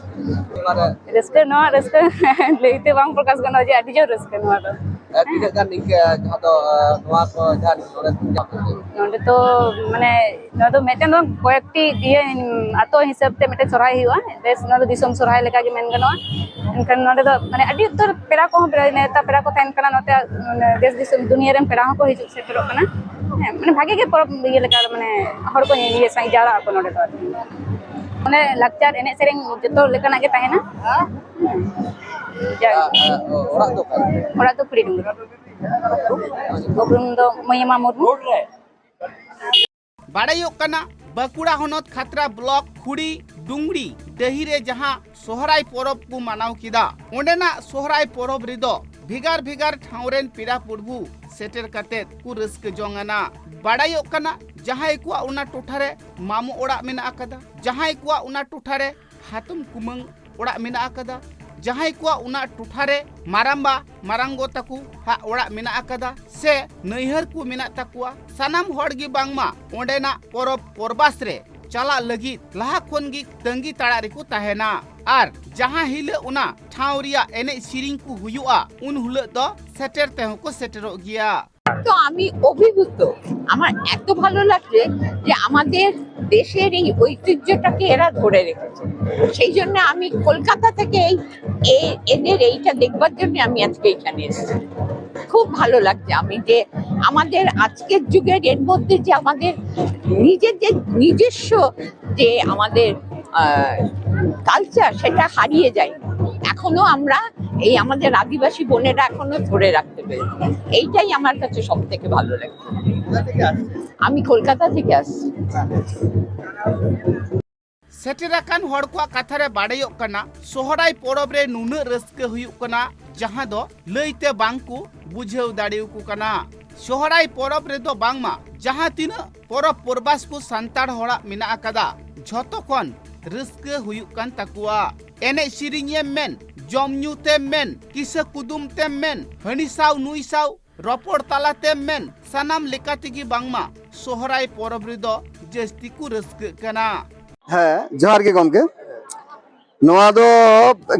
ᱟᱨ ᱨᱟᱹᱥᱠᱟᱹ, ᱱᱚᱣᱟ ᱨᱟᱹᱥᱠᱟᱹ ᱞᱟᱹᱭᱛᱮ ᱵᱟᱝ ᱯᱨᱚᱠᱟᱥ ᱜᱟᱱᱚᱜᱼᱟ ᱡᱮ ᱟᱹᱰᱤ ᱡᱳᱨ ᱨᱟᱹᱥᱠᱟᱹ ᱱᱚᱣᱟ ᱫᱚ᱾ ᱟᱨ ᱛᱤᱱᱟᱹᱜ ᱜᱟᱱ ᱱᱤᱝᱠᱟᱹ ᱡᱟᱦᱟᱸ ᱫᱚ, ᱟᱸ, ᱱᱚᱣᱟ ᱠᱚ ᱡᱟᱦᱟᱸ ᱱᱚᱰᱮ ᱠᱚ ᱧᱟᱢ ᱠᱟᱛᱮ? ᱱᱚᱰᱮ ᱫᱚ ᱢᱟᱱᱮ ᱱᱚᱣᱟ ᱫᱚ ᱢᱤᱫᱴᱮᱱ ᱫᱚ ᱠᱚᱭᱮᱠᱴᱤ ᱤᱭᱟᱹ ᱟᱛᱳ ᱦᱤᱥᱟᱹᱵ ᱛᱮ ᱢᱤᱫᱴᱮᱱ ᱥᱚᱨᱦᱟᱭ ᱦᱩᱭᱩᱜᱼᱟ, ᱵᱮᱥ ᱱᱚᱣᱟ ᱫᱚ ᱫᱤᱥᱚᱢ ᱥᱚᱨᱦᱟᱭ ᱞᱮᱠᱟ ᱜᱮ ᱢᱮᱱ ᱜᱟᱱᱚᱜᱼᱟ᱾ ᱮᱱᱠᱷᱟᱱ ᱱᱚᱰᱮ ᱫᱚ ᱢᱟᱱᱮ ᱟᱹᱰᱤ ᱩᱛᱟᱹᱨ ᱯᱮᱲᱟ ᱠᱚᱦᱚᱸ, ᱯᱮᱲᱟ ᱱᱮᱣᱛᱟ ᱯᱮᱲᱟ ᱠᱚ ᱛᱟᱦᱮᱱ ᱠᱟᱱᱟ, ᱱᱚᱛᱮ ᱢᱟᱱᱮ ᱫᱮᱥ ᱫᱤᱥᱚᱢ ᱫᱩᱱᱤᱭᱟᱹ ᱨᱮᱱ ᱯᱮᱲᱟ ᱦᱚᱸᱠᱚ ᱦᱤᱡᱩᱜ ᱥᱮᱴᱮᱨᱚᱜ ᱠᱟᱱᱟ᱾ ᱦᱮᱸ, ᱢᱟᱱᱮ ᱵᱷᱟᱜᱮ ᱜᱮ ᱯᱚᱨᱚᱵᱽ ᱤᱭᱟᱹ ᱞᱮᱠᱟ ᱢᱟᱱᱮ ᱦᱚᱲ ᱠᱚ ᱤᱭᱟᱹ ᱥᱟᱺᱜᱤᱧ ᱡᱟᱣᱨᱟᱜ ᱟᱠᱚ ᱱᱚᱰᱮ ᱫᱚ ᱟᱨᱠᱤ᱾ ᱢᱟᱱᱮ ᱞᱟᱠᱪᱟᱨ ᱮᱱᱮᱡ ᱥᱮᱨᱮᱧ ᱡᱚᱛᱚ ᱞᱮᱠᱟᱱᱟᱜ ᱜᱮ ᱛᱟᱦᱮᱱᱟ᱾ ᱦᱮᱸ, ᱡᱟᱜᱮ᱾ ᱚᱲᱟᱜ ᱫᱚ ᱚᱠᱟᱨᱮ? ᱚᱲᱟᱜ ᱫᱚ ᱠᱩᱲᱤ ᱰᱩᱝᱨᱤ᱾ ᱩᱯᱨᱩᱢ ᱫᱚ ᱢᱟᱹᱭᱟᱢᱟ ᱢᱩᱨᱢᱩ᱾ ᱵᱟᱲᱟᱭᱚᱜ ᱠᱟᱱᱟ, ᱵᱟᱸᱠᱩᱲᱟ ᱦᱚᱱᱚᱛ ᱠᱷᱟᱛᱲᱟ ᱵᱞᱚᱠ ᱠᱷᱩᱲᱤ ᱰᱩᱝᱜᱽᱲᱤ ᱰᱟᱹᱦᱤ ᱨᱮ ᱡᱟᱦᱟᱸ ᱥᱚᱦᱨᱟᱭ ᱯᱚᱨᱚᱵᱽ ᱠᱚ ᱢᱟᱱᱟᱣ ᱠᱮᱫᱟ, ᱚᱸᱰᱮᱱᱟᱜ ᱥᱚᱦᱨᱟᱭ ᱯᱚᱨᱚᱵᱽ ᱨᱮᱫᱚ ᱵᱷᱮᱜᱟᱨ ᱵᱷᱮᱜᱟᱨ ᱴᱷᱟᱶ ᱨᱮᱱ ᱯᱮᱲᱟ ᱯᱨᱚᱵᱷᱩ ᱥᱮᱴᱮᱨ ᱠᱟᱛᱮ ᱠᱚ ᱨᱟᱹᱥᱠᱟᱹ ᱡᱚᱝ ᱟᱱᱟ᱾ ᱵᱟᱲᱟᱭᱚᱜ ᱠᱟᱱᱟ, ᱡᱟᱦᱟᱸᱭ ᱠᱚᱣᱟᱜ ᱚᱱᱟ ᱴᱚᱴᱷᱟ ᱨᱮ ᱢᱟᱢᱚ ᱚᱲᱟᱜ ᱢᱮᱱᱟᱜ ᱟᱠᱟᱫᱟ, ᱡᱟᱦᱟᱸᱭ ᱠᱚᱣᱟᱜ ᱚᱱᱟ ᱴᱚᱴᱷᱟ ᱨᱮ ᱦᱟᱛᱚᱢ ᱠᱩᱢᱟᱹᱝ ᱚᱲᱟᱜ ᱢᱮᱱᱟᱜ ᱟᱠᱟᱫᱟ, ᱡᱟᱦᱟᱸᱭ ᱠᱚᱣᱟᱜ ᱚᱱᱟ ᱴᱚᱴᱷᱟ ᱨᱮ ᱢᱟᱨᱟᱢᱵᱟ ᱢᱟᱨᱟᱝᱜᱚ ᱛᱟᱠᱚ ᱦᱟᱜ ᱚᱲᱟᱜ ᱢᱮᱱᱟᱜ ᱟᱠᱟᱫᱟ, ᱥᱮ ᱱᱟᱹᱭᱦᱟᱹᱨ ᱠᱚ ᱢᱮᱱᱟᱜ ᱛᱟᱠᱚᱣᱟ, ᱥᱟᱱᱟᱢ ᱦᱚᱲ ᱜᱮ ᱵᱟᱝᱢᱟ ᱚᱸᱰᱮᱱᱟᱜ ᱯᱚᱨᱚᱵᱽ ᱯᱚᱨᱵᱟᱥ ᱨᱮ ᱪᱟᱞᱟᱜ ᱞᱟᱹᱜᱤᱫ ᱞᱟᱦᱟ ᱠᱷᱚᱱ ᱜᱮ ᱛᱟᱺᱜᱤ ᱛᱟᱲᱟᱜ ᱨᱮᱠᱚ ᱛᱟᱦᱮᱱᱟ᱾ ᱟᱨ ᱡᱟᱦᱟᱸ ᱦᱤᱞᱳᱜ ᱚᱱᱟ ᱴᱷᱟᱶ ᱨᱮᱭᱟᱜ ᱮᱱᱮᱡ ᱥᱮᱨᱮᱧ ᱠᱚ ᱦᱩᱭᱩᱜᱼᱟ, ᱩᱱ ᱦᱤᱞᱳᱜ ᱫᱚ ᱥᱮᱴᱮᱨ ᱛᱮᱦᱚᱸ ᱠᱚ ᱥᱮᱴᱮᱨᱚᱜ ᱜᱮᱭᱟ᱾ তো আমি অভিভূত, আমার এত ভালো লাগছে যে আমাদের দেশের এই ঐতিহ্যটাকে এরা ধরে রেখেছে। সেই জন্য আমি কলকাতা থেকে এই, এই, এদের এইটা দেখবার জন্য আমি আজকে এখানে এসেছি। খুব ভালো লাগছে আমি যে আমাদের আজকের যুগের এর মধ্যে যে আমাদের নিজের যে নিজস্ব যে আমাদের, আহ, কালচার, সেটা হারিয়ে যায়। এখনো আমরা এই আমাদের আদিবাসী বোনেরা এখনো ধরে রাখতে পেরেছে, এইটাই আমার কাছে সব থেকে ভালো লাগে। কোথা থেকে আসছেন? আমি কলকাতা থেকে আসছি। ᱥᱮᱴᱮᱨ ᱟᱠᱟᱱ ᱦᱚᱲ ᱠᱚᱣᱟᱜ ᱠᱟᱛᱷᱟ ᱨᱮ ᱵᱟᱰᱟᱭᱚᱜ ᱠᱟᱱᱟ, ᱥᱚᱦᱨᱟᱭ ᱯᱚᱨᱚᱵᱽ ᱨᱮ ᱱᱩᱱᱟᱹᱜ ᱨᱟᱹᱥᱠᱟᱹ ᱦᱩᱭᱩᱜ ᱠᱟᱱᱟ, ᱡᱟᱦᱟᱸ ᱫᱚ ᱞᱟᱹᱭᱛᱮ ᱵᱟᱝ ᱠᱚ ᱵᱩᱡᱷᱟᱹᱣ ᱫᱟᱲᱮᱭᱟᱠᱚ ᱠᱟᱱᱟ᱾ ᱥᱚᱦᱨᱟᱭ ᱯᱚᱨᱚᱵᱽ ᱨᱮᱫᱚ ᱵᱟᱝᱢᱟ ᱡᱟᱦᱟᱸ ᱛᱤᱱᱟᱹᱜ ᱯᱚᱨᱚᱵᱽ ᱯᱚᱨᱵᱟᱥ ᱠᱚ ᱥᱟᱱᱛᱟᱲ ᱦᱚᱲᱟᱜ ᱢᱮᱱᱟᱜ ᱟᱠᱟᱫᱟ, ᱡᱷᱚᱛᱚ ᱠᱷᱚᱱ ᱨᱟᱹᱥᱠᱟᱹ ᱦᱩᱭᱩᱜ ᱠᱟᱱ ᱛᱟᱠᱚᱣᱟ᱾ ᱮᱱᱮᱡ ᱥᱮᱨᱮᱧ ᱮᱢ ᱢᱮᱱ, ᱡᱚᱢ ᱧᱩ ᱛᱮᱢ ᱢᱮᱱ, ᱠᱤᱥᱟᱹ ᱠᱩᱫᱩᱢ ᱛᱮᱢ ᱢᱮᱱ, ᱦᱟᱹᱱᱤ ᱥᱟᱶ ᱱᱩᱭ ᱥᱟᱶ ᱨᱚᱯᱚᱲ ᱛᱟᱞᱟ ᱛᱮᱢ ᱢᱮᱱ, ᱥᱟᱱᱟᱢ ᱞᱮᱠᱟ ᱛᱮᱜᱮ ᱵᱟᱝᱢᱟ ᱥᱚᱦᱨᱟᱭ ᱯᱚᱨᱚᱵᱽ ᱨᱮᱫᱚ ᱡᱟᱹᱥᱛᱤ ᱠᱚ ᱨᱟᱹᱥᱠᱟᱹᱜ ᱠᱟᱱᱟ᱾ ᱦᱮᱸ, ᱡᱚᱦᱟᱨ ᱜᱮ ᱜᱚᱢᱠᱮ᱾ ᱱᱚᱣᱟ ᱫᱚ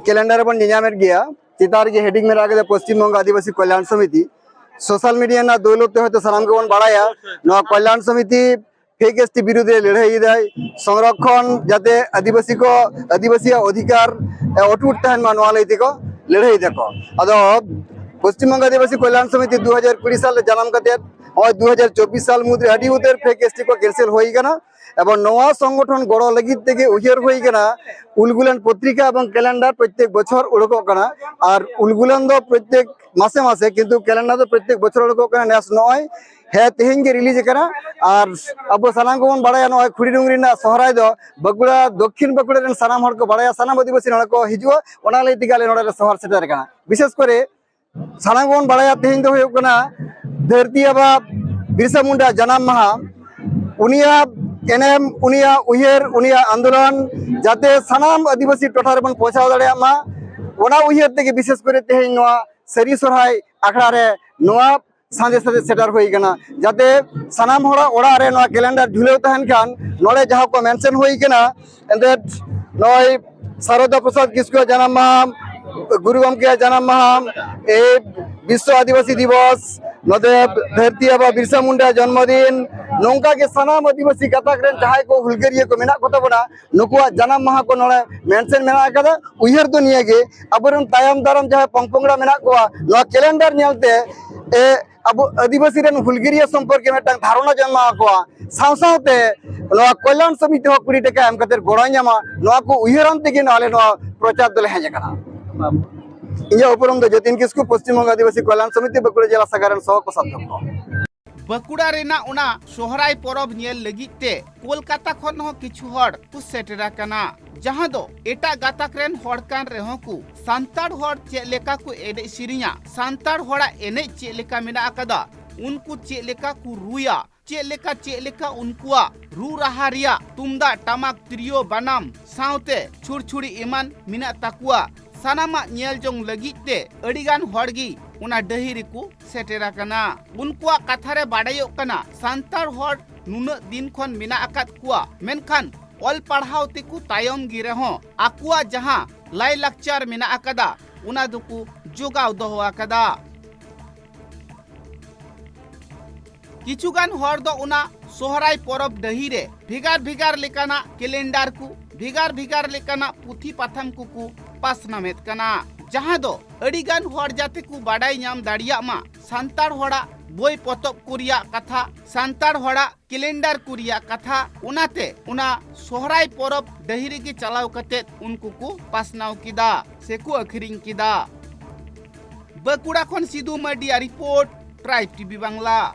ᱠᱮᱞᱮᱱᱰᱟᱨ ᱨᱮᱵᱚᱱ ᱧᱮᱧᱟᱢᱮᱫ ᱜᱮᱭᱟ, ᱪᱮᱛᱟᱱ ᱨᱮᱜᱮ ᱦᱮᱰᱤᱝ ᱢᱮᱱᱟᱜ ᱠᱟᱫᱟ ᱯᱚᱥᱪᱤᱢ ᱵᱚᱝᱜᱚ ᱟᱹᱫᱤᱵᱟᱹᱥᱤ ᱠᱚᱞᱭᱟᱱ ᱥᱚᱢᱤᱛᱤ᱾ ᱥᱳᱥᱟᱞ ᱢᱤᱰᱤᱭᱟ ᱨᱮᱱᱟᱜ ᱫᱳᱭᱞᱚᱛ ᱛᱮ ᱦᱚᱭᱛᱳ ᱥᱟᱱᱟᱢ ᱜᱮᱵᱚᱱ ᱵᱟᱲᱟᱭᱟ, ᱱᱚᱣᱟ ᱠᱚᱞᱭᱟᱱ ᱥᱚᱢᱤᱛᱤ ᱯᱷᱮᱠ ᱮᱥᱴᱤ ᱵᱤᱨᱩᱫᱷ ᱨᱮ ᱞᱟᱹᱲᱦᱟᱹᱭ ᱮᱫᱟᱭ, ᱥᱚᱝᱨᱚᱠᱷᱚᱱ ᱡᱟᱛᱮ ᱟᱹᱫᱤᱵᱟᱹᱥᱤ ᱠᱚ, ᱟᱹᱫᱤᱵᱟᱹᱥᱤᱭᱟᱜ ᱚᱫᱷᱤᱠᱟᱨ ᱮ, ᱚᱴᱩᱴ ᱛᱟᱦᱮᱱ ᱢᱟ, ᱱᱚᱣᱟ ᱞᱟᱹᱭ ᱛᱮᱠᱚ ᱞᱟᱹᱲᱦᱟᱹᱭ ᱫᱟᱠᱚ᱾ ᱟᱫᱚ ᱯᱚᱥᱪᱤᱢ ᱵᱚᱝᱜᱚ ᱟᱹᱫᱤᱵᱟᱹᱥᱤ ᱠᱚᱞᱭᱟᱱ ᱥᱚᱢᱤᱛᱤ ᱫᱩ ᱦᱟᱡᱟᱨ ᱠᱩᱲᱤ ᱥᱟᱞ ᱨᱮ ᱡᱟᱱᱟᱢ ᱠᱟᱛᱮ ᱱᱚᱜᱼᱚᱭ ᱫᱩ ᱦᱟᱡᱟᱨ ᱪᱚᱵᱵᱤᱥ ᱥᱟᱞ ᱢᱩᱫᱽᱨᱮ ᱟᱹᱰᱤ ᱩᱛᱟᱹᱨ ᱯᱷᱮᱠ ᱮᱥᱴᱤ ᱠᱚ ᱠᱮᱱᱥᱮᱞ ᱦᱩᱭ ᱠᱟᱱᱟ᱾ ᱮᱵᱚᱝ ᱱᱚᱣᱟ ᱥᱚᱝᱜᱚᱴᱷᱚᱱ ᱜᱚᱲᱚ ᱞᱟᱹᱜᱤᱫ ᱛᱮᱜᱮ ᱩᱭᱦᱟᱹᱨ ᱦᱩᱭ ᱠᱟᱱᱟ, ᱩᱞᱜᱩᱞᱟᱱ ᱯᱚᱛᱨᱤᱠᱟ ᱮᱵᱚᱝ ᱠᱮᱞᱮᱱᱰᱟᱨ ᱯᱨᱚᱛᱛᱮᱠ ᱵᱚᱪᱷᱚᱨ ᱩᱰᱩᱠᱚᱜ ᱠᱟᱱᱟ᱾ ᱟᱨ ᱩᱞᱜᱩᱞᱟᱱ ᱫᱚ ᱯᱨᱚᱛᱛᱮᱠ ᱢᱟᱥᱮ ᱢᱟᱥᱮ, ᱠᱤᱱᱛᱩ ᱠᱮᱞᱮᱱᱰᱟᱨ ᱫᱚ ᱯᱨᱚᱛᱛᱮᱠ ᱵᱚᱪᱷᱚᱨ ᱩᱰᱩᱠᱚᱜ ᱠᱟᱱᱟ᱾ ᱱᱮᱥ ᱱᱚᱜᱼᱚᱭ ᱦᱮᱸ ᱛᱮᱦᱮᱧ ᱜᱮ ᱨᱤᱞᱤᱡᱽ ᱟᱠᱟᱱᱟ᱾ ᱟᱨ ᱟᱵᱚ ᱥᱟᱱᱟᱢ ᱠᱚᱵᱚᱱ ᱵᱟᱲᱟᱭᱟ, ᱱᱚᱜᱼᱚᱭ ᱠᱷᱩᱲᱤ ᱰᱩᱝᱨᱤ ᱨᱮᱱᱟᱜ ᱥᱚᱦᱨᱟᱭ ᱫᱚ ᱵᱟᱸᱠᱩᱲᱟ, ᱫᱚᱠᱠᱷᱤᱱ ᱵᱟᱸᱠᱩᱲᱟ ᱨᱮᱱ ᱥᱟᱱᱟᱢ ᱦᱚᱲ ᱠᱚ ᱵᱟᱲᱟᱭᱟ, ᱥᱟᱱᱟᱢ ᱟᱹᱫᱤᱵᱟᱹᱥᱤ ᱱᱚᱰᱮ ᱠᱚ ᱦᱤᱡᱩᱜᱼᱟ, ᱚᱱᱟ ᱞᱟᱹᱭ ᱛᱮᱜᱮ ᱟᱞᱮ ᱱᱚᱰᱮ ᱞᱮ ᱥᱚᱦᱚᱨ ᱥᱮᱴᱮᱨ ᱟᱠᱟᱱᱟ᱾ ᱵᱤᱥᱮᱥ ᱠᱚᱨᱮ ᱥᱟᱱᱟᱢ ᱠᱚᱵᱚᱱ ᱵᱟᱲᱟᱭᱟ, ᱛᱮᱦᱮᱧ ᱫᱚ ᱦᱩᱭᱩᱜ ᱠᱟᱱᱟ ᱫᱷᱟᱹᱨᱛᱤ ᱟᱵᱟ ᱵᱤᱨᱥᱟ ᱢᱩᱱᱰᱟ ᱡᱟᱱᱟᱢ ᱢᱟᱦᱟ᱾ ᱩᱱᱤᱭᱟᱜ ᱮᱱᱮᱢ, ᱩᱱᱤᱭᱟᱜ ᱩᱭᱦᱟᱹᱨ, ᱩᱱᱤᱭᱟᱜ ᱟᱱᱫᱳᱞᱚᱱ ᱡᱟᱛᱮ ᱥᱟᱱᱟᱢ ᱟᱹᱫᱤᱵᱟᱹᱥᱤ ᱴᱚᱴᱷᱟ ᱨᱮᱵᱚᱱ ᱯᱳᱣᱪᱷᱟᱣ ᱫᱟᱲᱮᱭᱟᱜ ᱢᱟ, ᱚᱱᱟ ᱩᱭᱦᱟᱹᱨ ᱛᱮᱜᱮ ᱵᱤᱥᱮᱥ ᱠᱚᱨᱮ ᱛᱮᱦᱮᱧ ᱱᱚᱣᱟ ᱥᱟᱹᱨᱤ ᱥᱚᱨᱦᱟᱭ ᱟᱠᱷᱲᱟ ᱨᱮ ᱱᱚᱣᱟ ᱥᱟᱸᱫᱮᱥ ᱟᱛᱮ ᱥᱮᱴᱮᱨ ᱦᱩᱭ ᱠᱟᱱᱟ, ᱡᱟᱛᱮ ᱥᱟᱱᱟᱢ ᱦᱚᱲᱟᱜ ᱚᱲᱟᱜ ᱨᱮ ᱱᱚᱣᱟ ᱠᱮᱞᱮᱱᱰᱟᱨ ᱡᱷᱩᱞᱟᱹᱣ ᱛᱟᱦᱮᱱ ᱠᱷᱟᱱ, ᱱᱚᱰᱮ ᱡᱟᱦᱟᱸ ᱠᱚ ᱢᱮᱱᱥᱚᱱ ᱦᱩᱭ ᱠᱟᱱᱟ, ᱮᱱᱛᱮᱫ ᱱᱚᱜᱼᱚᱭ ᱥᱟᱨᱚᱫᱟ ᱯᱨᱚᱥᱟᱫᱽ ᱠᱤᱥᱠᱩᱣᱟᱜ ᱡᱟᱱᱟᱢ ᱢᱟᱦᱟ, ᱜᱩᱨᱩ ᱜᱚᱢᱠᱮᱭᱟᱜ ᱡᱟᱱᱟᱢ ᱢᱟᱦᱟ, ᱮᱭ ᱵᱤᱥᱥᱚ ᱟᱹᱫᱤᱵᱟᱹᱥᱤ ᱫᱤᱵᱚᱥ, ᱱᱚᱛᱮ ᱫᱷᱟᱹᱨᱛᱤ ᱟᱵᱟ ᱵᱤᱨᱥᱟ ᱢᱩᱱᱰᱟ ᱡᱚᱱᱢᱚ ᱫᱤᱱ, ᱱᱚᱝᱠᱟ ᱜᱮ ᱥᱟᱱᱟᱢ ᱟᱹᱫᱤᱵᱟᱹᱥᱤ ᱜᱟᱛᱟᱠ ᱨᱮᱱ ᱡᱟᱦᱟᱸᱭ ᱠᱚ ᱦᱩᱞᱜᱟᱹᱨᱤᱭᱟᱹ ᱠᱚ ᱢᱮᱱᱟᱜ ᱠᱚ ᱛᱟᱵᱚᱱᱟ, ᱱᱩᱠᱩᱣᱟᱜ ᱡᱟᱱᱟᱢ ᱢᱟᱦᱟ ᱠᱚ ᱱᱚᱰᱮ ᱢᱮᱱᱥᱚᱱ ᱢᱮᱱᱟᱜ ᱟᱠᱟᱫᱟ᱾ ᱩᱭᱦᱟᱹᱨ ᱫᱚ ᱱᱤᱭᱟᱹ ᱜᱮ, ᱟᱵᱚᱨᱮᱱ ᱛᱟᱭᱚᱢ ᱫᱟᱨᱟᱢ ᱡᱟᱦᱟᱸᱭ ᱯᱚᱝ ᱯᱚᱝᱲᱟ ᱢᱮᱱᱟᱜ ᱠᱚᱣᱟ, ᱱᱚᱣᱟ ᱠᱮᱞᱮᱱᱰᱟᱨ ᱧᱮᱞᱛᱮ, ᱮ, ᱟᱵᱚ ᱟᱹᱫᱤᱵᱟᱹᱥᱤ ᱨᱮᱱ ᱦᱩᱞᱜᱟᱹᱨᱤᱭᱟᱹ ᱥᱚᱢᱯᱚᱨᱠᱮ ᱢᱤᱫᱴᱟᱝ ᱫᱷᱟᱨᱚᱱᱟ ᱡᱚᱱᱢᱟᱣ ᱟᱠᱚᱣᱟ᱾ ᱥᱟᱶ ᱥᱟᱶᱛᱮ ᱱᱚᱣᱟ ᱠᱚᱞᱭᱟᱱ ᱥᱚᱢᱤᱛᱤ ᱦᱚᱸ ᱠᱩᱲᱤ ᱴᱟᱠᱟ ᱮᱢ ᱠᱟᱛᱮ ᱜᱚᱲᱚᱭ ᱧᱟᱢᱟ, ᱱᱚᱣᱟ ᱠᱚ ᱩᱭᱦᱟᱹᱨᱟᱱ ᱛᱮᱜᱮ ᱱᱚᱣᱟ ᱟᱞᱮ ᱱᱚᱣᱟ ᱯᱨᱚᱪᱟᱨ ᱫᱚᱞᱮ ᱦᱮᱡ ᱟᱠᱟᱱᱟ᱾ ᱤᱧᱟᱹᱜ ᱩᱯᱨᱩᱢ ᱫᱚ ᱡᱚᱛᱤᱱ ᱠᱤᱥᱠᱩ, ᱯᱚᱥᱪᱤᱢ ᱵᱚᱝᱜᱚ ᱟᱹᱫᱤᱵᱟᱹᱥᱤ ᱠᱚᱞᱭᱟᱱ ᱥᱚᱢᱤᱛᱤ ᱵᱟᱸᱠᱩᱲᱟ ᱡᱮᱞᱟ ᱥᱟᱜᱟᱲ ᱨᱮᱱ ᱥᱚᱦᱚ ᱠᱳᱥᱟᱫᱷᱭᱚᱠᱠᱷᱚ᱾ ᱵᱟᱸᱠᱩᱲᱟ ᱨᱮᱱᱟᱜ ᱚᱱᱟ ᱥᱚᱦᱨᱟᱭ ᱯᱚᱨᱚᱵᱽ ᱧᱮᱞ ᱞᱟᱹᱜᱤᱫ ᱛᱮ ᱠᱳᱞᱠᱟᱛᱟ ᱠᱷᱚᱱ ᱦᱚᱸ ᱠᱤᱪᱷᱩ ᱦᱚᱲ ᱠᱚ ᱥᱮᱴᱮᱨ ᱟᱠᱟᱱᱟ, ᱡᱟᱦᱟᱸ ᱫᱚ ᱮᱴᱟᱜ ᱜᱟᱛᱟᱠ ᱨᱮᱱ ᱦᱚᱲ ᱠᱟᱱ ᱨᱮᱦᱚᱸ ᱠᱚ ᱥᱟᱱᱛᱟᱲ ᱦᱚᱲ ᱪᱮᱫ ᱞᱮᱠᱟ ᱠᱚ ᱮᱱᱮᱡ ᱥᱮᱨᱮᱧᱟ, ᱥᱟᱱᱛᱟᱲ ᱦᱚᱲᱟᱜ ᱮᱱᱮᱡ ᱪᱮᱫ ᱞᱮᱠᱟ ᱢᱮᱱᱟᱜ ᱟᱠᱟᱫᱟ, ᱩᱱᱠᱩ ᱪᱮᱫ ᱞᱮᱠᱟ ᱠᱚ ᱨᱩᱭᱟ, ᱪᱮᱫ ᱞᱮᱠᱟ ᱪᱮᱫ ᱞᱮᱠᱟ ᱩᱱᱠᱩᱣᱟᱜ ᱨᱩ ᱨᱟᱦᱟ ᱨᱮᱭᱟᱜ ᱛᱩᱢᱫᱟᱜ ᱴᱟᱢᱟᱠ ᱛᱤᱨᱭᱳ ᱵᱟᱱᱟᱢ ᱥᱟᱶᱛᱮ ᱪᱷᱩᱲᱪᱷᱩᱲᱤ ᱮᱢᱟᱱ ᱢᱮᱱᱟᱜ ᱛᱟᱠᱚᱣᱟ, ᱥᱟᱱᱟᱢᱟᱜ ᱧᱮᱞ ᱡᱚᱝ ᱞᱟᱹᱜᱤᱫ ᱛᱮ ᱟᱹᱰᱤᱜᱟᱱ ᱦᱚᱲ ᱜᱮ ᱚᱱᱟ ᱰᱟᱹᱦᱤ ᱨᱮᱠᱚ ᱥᱮᱴᱮᱨ ᱟᱠᱟᱱᱟ᱾ ᱩᱱᱠᱩᱣᱟᱜ ᱠᱟᱛᱷᱟ ᱨᱮ ᱵᱟᱰᱟᱭᱚᱜ ᱠᱟᱱᱟ, ᱥᱟᱱᱛᱟᱲ ᱦᱚᱲ ᱱᱩᱱᱟᱹᱜ ᱫᱤᱱ ᱠᱷᱚᱱ ᱢᱮᱱᱟᱜ ᱟᱠᱟᱫ ᱠᱚᱣᱟ, ᱢᱮᱱᱠᱷᱟᱱ ᱚᱞ ᱯᱟᱲᱦᱟᱣ ᱛᱮᱠᱚ ᱛᱟᱭᱚᱢ ᱜᱮ ᱨᱮᱦᱚᱸ ᱟᱠᱚᱣᱟᱜ ᱡᱟᱦᱟᱸ ᱞᱟᱭᱞᱟᱠᱪᱟᱨ ᱢᱮᱱᱟᱜ ᱟᱠᱟᱫᱟ, ᱚᱱᱟ ᱫᱚᱠᱚ ᱡᱚᱜᱟᱣ ᱫᱚᱦᱚ ᱟᱠᱟᱫᱟ᱾ ᱠᱤᱪᱷᱩᱜᱟᱱ ᱦᱚᱲ ᱫᱚ ᱚᱱᱟ ᱥᱚᱦᱨᱟᱭ ᱯᱚᱨᱚᱵᱽ ᱰᱟᱹᱦᱤ ᱨᱮ ᱵᱷᱮᱜᱟᱨ ᱵᱷᱮᱜᱟᱨ ᱞᱮᱠᱟᱱᱟᱜ ᱠᱮᱞᱮᱱᱰᱟᱨ ᱠᱚ, ᱵᱷᱮᱜᱟᱨ ᱵᱷᱮᱜᱟᱨ ᱞᱮᱠᱟᱱᱟᱜ ᱯᱩᱛᱷᱤ ᱯᱟᱛᱷᱟᱢ ᱠᱚᱠᱚ ᱯᱟᱥᱱᱟᱣᱮᱫ ᱠᱟᱱᱟ, ᱡᱟᱦᱟᱸ ᱫᱚ ᱟᱹᱰᱤᱜᱟᱱ ᱦᱚᱲ ᱡᱟᱛᱮ ᱠᱚ ᱵᱟᱰᱟᱭ ᱧᱟᱢ ᱫᱟᱲᱮᱭᱟᱜ ᱢᱟ ᱥᱟᱱᱛᱟᱲ ᱦᱚᱲᱟᱜ ᱵᱳᱭ ᱯᱚᱛᱚᱵ ᱠᱚ ᱨᱮᱭᱟᱜ ᱠᱟᱛᱷᱟ, ᱥᱟᱱᱛᱟᱲ ᱦᱚᱲᱟᱜ ᱠᱮᱞᱮᱱᱰᱟᱨ ᱠᱚ ᱨᱮᱭᱟᱜ ᱠᱟᱛᱷᱟ᱾ ᱚᱱᱟᱛᱮ ᱚᱱᱟ ᱥᱚᱦᱨᱟᱭ ᱯᱚᱨᱚᱵᱽ ᱰᱟᱹᱦᱤ ᱨᱮᱜᱮ ᱪᱟᱞᱟᱣ ᱠᱟᱛᱮ ᱩᱱᱠᱩ ᱠᱚ ᱯᱟᱥᱱᱟᱣ ᱠᱮᱫᱟ ᱥᱮ ᱠᱚ ᱟᱹᱠᱷᱨᱤᱧ ᱠᱮᱫᱟ᱾ ᱵᱟᱸᱠᱩᱲᱟ ᱠᱷᱚᱱ ᱥᱤᱫᱩ ᱢᱟᱨᱰᱤᱭᱟᱜ ᱨᱤᱯᱳᱨᱴ, ᱴᱨᱟᱭᱤᱵᱽ ᱴᱤᱵᱷᱤ ᱵᱟᱝᱞᱟ᱾